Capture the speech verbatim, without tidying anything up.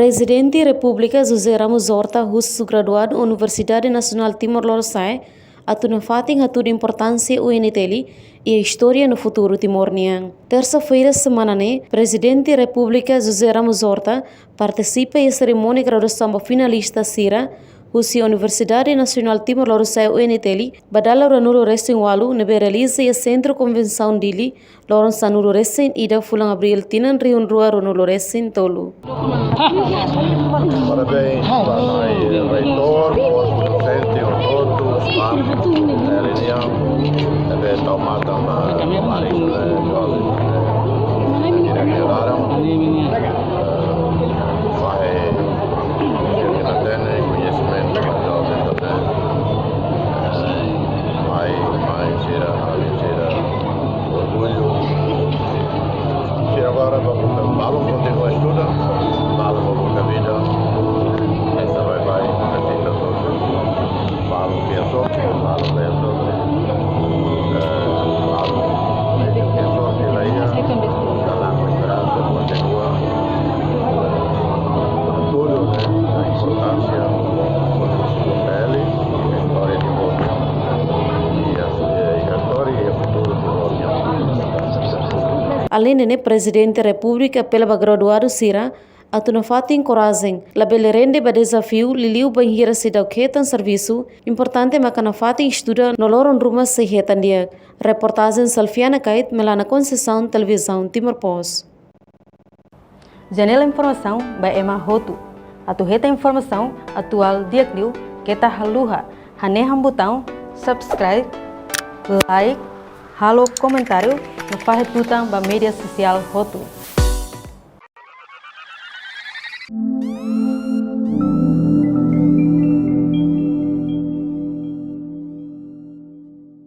Prezidente Repúblika José Ramos Horta husu graduadu Universidade Nasionál Timor Lorosa'e atu nafatin hatudu importánsia U N T L iha istória no futuru Timor nian. Tersa-feira semana ne'e, Prezidente Repúblika José Ramos Horta partisipa iha serimónia graduasaun ba finalista sira husi Universidade Nasionál Timor Lorosa'e, U N T L, ba dala ruanulu resin ualu ne'ebé realiza iha Sentru Konvensaun Dili, loron sanulu resin ida fulan Abríl tinan rihun rua ruanulu resin tolu. Parabéns ba Nai Reitór, Konsente, Ototu, Staff, reuniaun, ne'ebé tau matan ba Mari Jovem, Diretór Jeralu, fahe, sira hatene, koñesimentu ba joven, mai, mai, sira, alin sira, orgullu. Sira agora ba buka, balun kontinua estuda, balun ba buka vida. Esta vai, vai, acredita todo. Balun pensa, balun pensa. Eh, balun, pensa, sira iha, dalam esperansa, kontinua. Tudo, né? A importância, pele, istória de Timor. E a, e a história e o futuro de Timor. Aleinde ne'e, Prezidente Repúblika apela ba graduadu sira atu nafatin korajen, labele rende ba dezafiu, liuliu bainhira seidauk hetan servisu, importante maka nafatin estuda no loron ruma sei hetan di'ak. Reportajen Salfiana Kait, Melana Conceição, Televizaun Timor Post. Janela informasaun ba ema hotu. Atu hetan informasaun atuál di'ak liu, keta haluha hanehan butaun subscribe, like, halo komentáriu no fahe tutan ba média sosiál hotu.